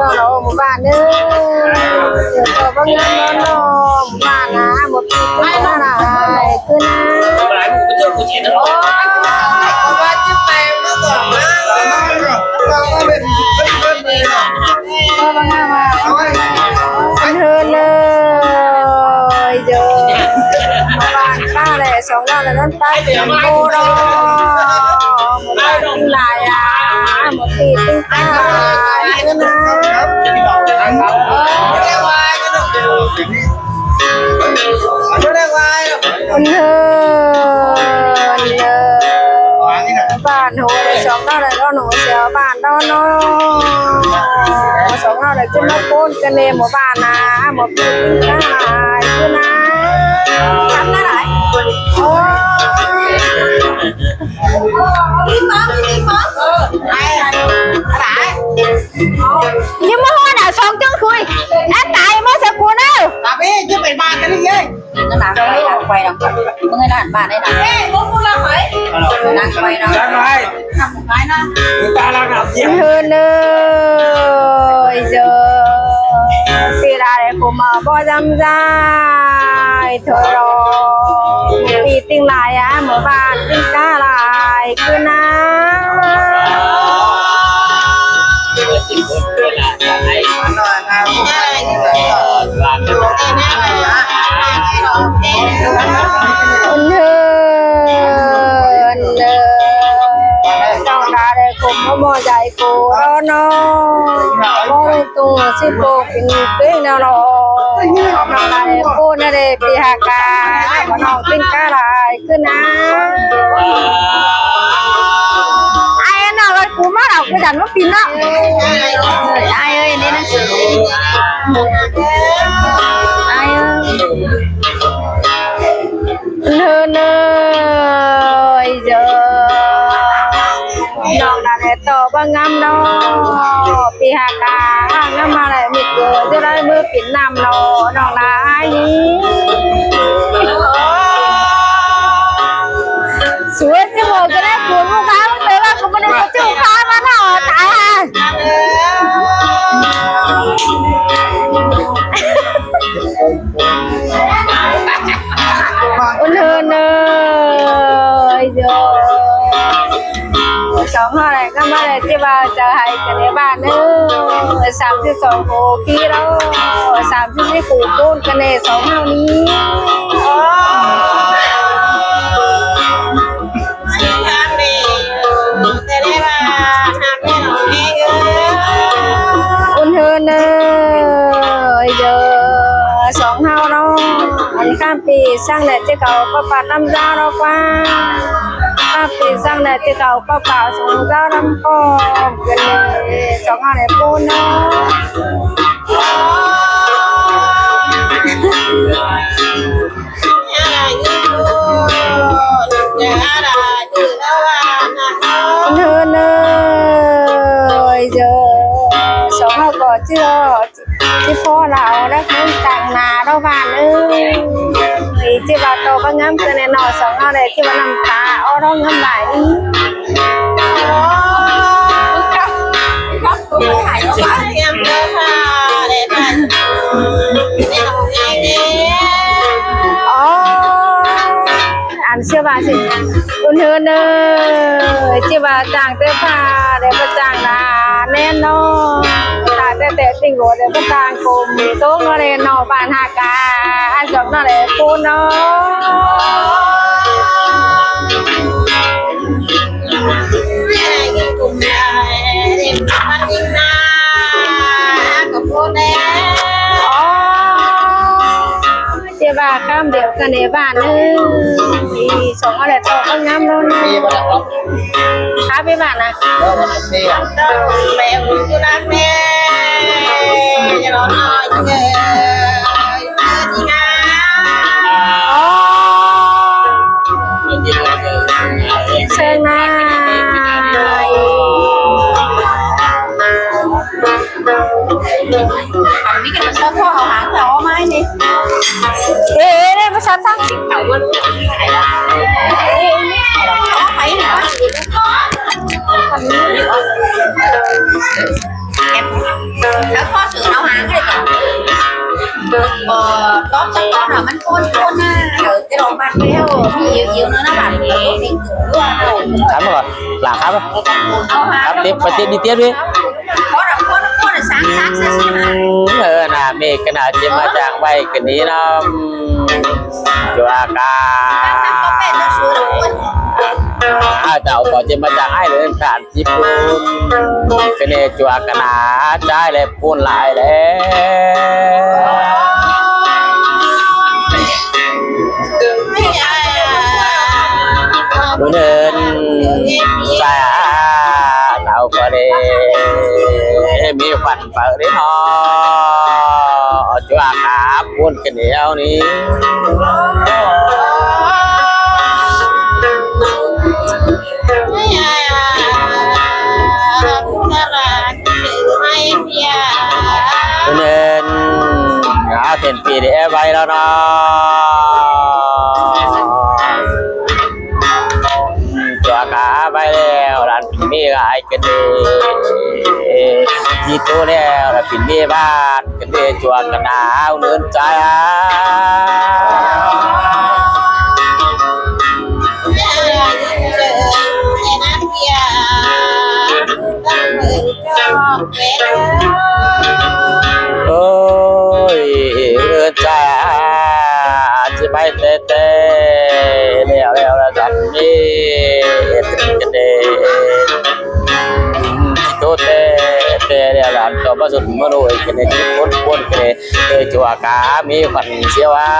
ດອກເນາະ ໝູ່ບ້ານເດີ ເອີ ກໍບໍ່ງາມເນາະ ໝູ່ບ້ານນະ ໝົດປີ ເປັນໜ້າຫຼາຍຄືນະ ໂອ້ຍ ເປັນເຮືອນເລີຍ ຢູ່ບ້ານປ້າແຫຼະ ສອງດາວລະນັ້ນໄປເປັນໂກດອກ ໝູ່ບ້ານຫຼາຍອາ ໝົດທີ່ຕຶງຕາຍນະ ເພິ່ນເຮີນເດີ ບ້ານໂຫ ສອງດາວລະເນາະ ເຊວບ້ານດອນເນາະ ສອງດາວລະຂຶ້ນມາໂກນກັນແດ່ ໝູ່ບ້ານນະ ໝົດທີ່ຕຶງຕາຍຄືນະ ທຳໜ້າຫຼາຍ ໂອ້ຍ ຍິ້ມບໍ່ຮອດນະ ສອງຈຶ່ງຄຸຍ ແອດຕາຍມາສະກູເດີ ຕາເບ ຈະໄປບ້ານກັນເລີຍ ໜ້າໄປ ໄປດອກ ເບິ່ງໃຫ້ຫຼານບ້ານໄດ້ນະ ເອີ ບໍ່ຮູ້ລະໄປ ນັ່ງໄປເນາະ ນັ່ງໄປ ທຳໄປນະ ເອີ ຕາລານະ ເຮີເນີຍເຈີ ປີດາເດກຸມາບໍ່ຈຳຈາຍເທີໂລ ປີຕິງຫຼາຍອາ ເມື່ອວານຕິງກາຫຼາຍຄືນາ ເອີ ອັນເດີ ອັນເດີ ຕ້ອງການໄດ້ຄົບມາໝໍໃຫຍ່ໂກລະນໍ ໝໍໄດ້ໂຕຊິໂປກິນເປັນແນວລອ ນ້ອງໄດ້ໂກນະເດປີຫາກາ ນ້ອງເປັນກາຫຼາຍ ຄືນາ ອ້າຍເນາະ ວ່າກູມາເອົາຄືກັນມາປິ່ນເນາະ ອ້າຍເອີຍ ນີ້ນະ ອ້າຍເອີຍ ເນີເນີຍເຈີ ນ້ອງນະແລໂຕບໍ່ງາມເນາະ ປີຫາກາງາມມາແລ ມີເກີດຈະໄດ້ມື ນຳເນາະ ນ້ອງນາຍນີ້ ສວຍຊິບອກຈະໄດ້ຜົວລູກຄ້າ ແຕ່ວ່າກໍບໍ່ໄດ້ເຈົ້າຄ້າມາເນາະ ຕາຍ ໂອ້ ເນີເນີຍໂຍ ສອງເຮົາແຫຼະ ກໍມາແຫຼະ ທີ່ວ່າຈະໃຫ້ກັນໃນບ້ານເດີ ສາມສິບສອງໂຄຄີໂລ ສາມສິບສີ່ໂຄຄູນກັນແດ່ ສອງເຮົານີ້ ໂອ້ ອຸ່ນເຮີເນີຍເດີ ສອງເຮົາເນາະ ອັນຂ້າມ ປີສັງແລະ ເຈເຂົາກໍປາດນຳເຈົ້າດອກວ່າ ປາດປີສັງແລະ ເຈເຂົາກໍປາດສອງເຈົ້ານຳພ້ອມກັນເລີຍ ສອງເຮົາແລະປູນເນາະ ເນີເນີຍເດີ ສອງເຮົາກໍຊິ ຊິພໍລາວແລ້ວ ແມ່ນຕາງໜ້າເນາະບ້ານເອີຍ ຈິວ່າໂຕບັກງາມເກີນແນ່ນອນ ສອງເຮົາໄດ້ ຈິວ່ານ້ຳຕາອອກເນາະ ງາມຫຼາຍນີ້ ອໍ ອັນເຊື່ອວ່າຊິ ອຸ່ນເຮີເນີຍ ຈິວ່າຈ້າງແຕ່ຟ້າ ແລະບໍ່ຈ້າງໜ້າແນ່ນອນ ຕາແຕ່ແຕ່ຕິງໂກ ແລະບໍ່ຈ້າງກົມຕົກເນາະ ແລະເນາະ ບ້ານຫາກາ ອັນສອບເນາະ ແລະປູນເນາະ ອໍ ເຈວ່າຄຳດຽວກັນໃນບ້ານເອີຍ ສອງເອົາແຫຼະ ຕອບງາມເນາະ ມີບໍ່ລະ ຄາເຟບ້ານນະ ເອີ ມັນເປັນ ແມ່ບຸນຈຸລາແມ່ ຢ່າລໍນ້ອຍເອີຍ ເອີຍ ເອີຍ ທີ່ງາມ ອໍ ເຊີນນາຍ ອັນນີ້ກໍຊອບພໍ່ເອົາຫາງເອົາໄມ້ນີ້ ເອີ ເອີ ເອີ ພາສາໄທ ເອົາໄປ ແລ້ວພໍ່ຊື້ເອົາຫາງໃຫ້ກ່ອນ ເອີ ຕອບສະຕອນ ມັນໂພນໂພນນະ ເອີ ຈະລອງບາດແລ້ວ ມີເອີວໆ ເນາະ ນະບາດນີ້ ຄັນບໍ່ ຫຼາຄັນບໍ່ ເອົາຫາງ ຄັນຕິດ ໄປຕິດ ດີເຕຍເວີຍ ເອີ ໜ້າເມກະໜ້າເຈມມາຈາງໄວ້ກະນີ້ນຳ ຈົວກາ ອາ ເຈົ້າກໍເຈມມາຈາງອ້າຍເລີຍ ທ່ານຈິປຸນ ກະເນຈົວກະໜ້າຈາຍແລະປູນຫຼາຍແລະ ເດີນສາຍເອົາກໍເດ ມີຄວັນ ເປີເດເນາະ ຈົວກາປູນກະເນວນີ້ ເດີນ ເອົາເຕັມປີເດໄວ້ແລ້ວເນາະ. ກາຍກັນເດ ທີ່ໂຕແລ້ວລະເປັນເມຍບ້ານກັນເດ ຈົວກະໜາວເນີນໃຈ ໂອ້ຍ ເນີນໃຈ ຊິໄປແຕ່ ແຕ່ແລ້ວ ແລ້ວລະສັນເມ ເຮັດກັນເດ ໂຕແຕ່ ແຕ່ແລ້ວລະ ກໍມາສຸດມາໂນຍກັນເດ ຄົນຄົນກັນເດ ເອີ ຈົວກະມີຂວັນເສຍວ່າ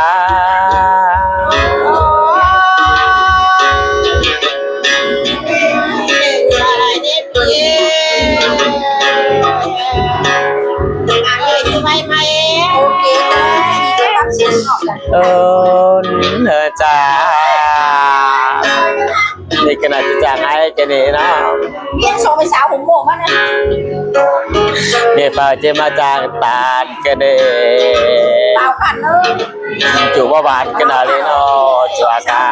ເອີ ເອີ ຈ້າ ນີ້ກະໜ້າຈະຈ້າງໃຫ້ແກນີ້ເນາະ ວຽນສອງໄປສາວຫົກໂມງມານະ ເມຍຟ້າຈະມາຈ້າງຕານກະເດ ສາວພັນເອີຍ ຈູບໍ່ຫວານກະໜ້າເລີຍເນາະ ຈົວກະ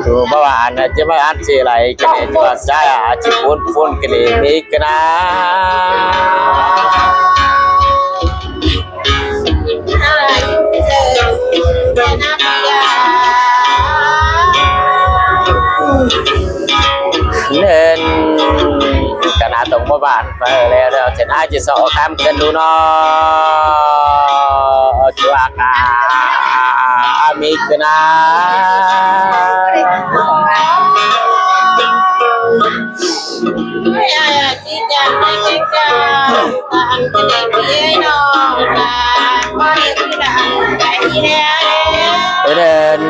ຈູບໍ່ຫວານນະ ຈະມາອັນຊິໄຫຼກະເດ ຈົວກະ ອາດຊິປຸ້ນໆກະເດ ມີກະນາ ເນີນກະນາຕົງບໍ່ບານເຟີແລ້ວ ແລ້ວເຊັ່ນອ້າຍຊິຊອກຄຳເພິ່ນດູເນາະ ຈົວກະມີກະນາ ເດີນ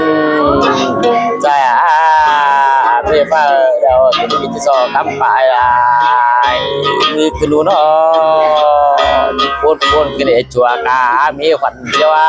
ໃຈອາ ເມຍຟ້າເດີນ ມີແຕ່ສອງຄຳປາຍລາຍ ມີຄືໜູນ້ອຍ ໂພນໆ ກະເດ ຈົວກະ ມີຂວັນ ເດວ່າ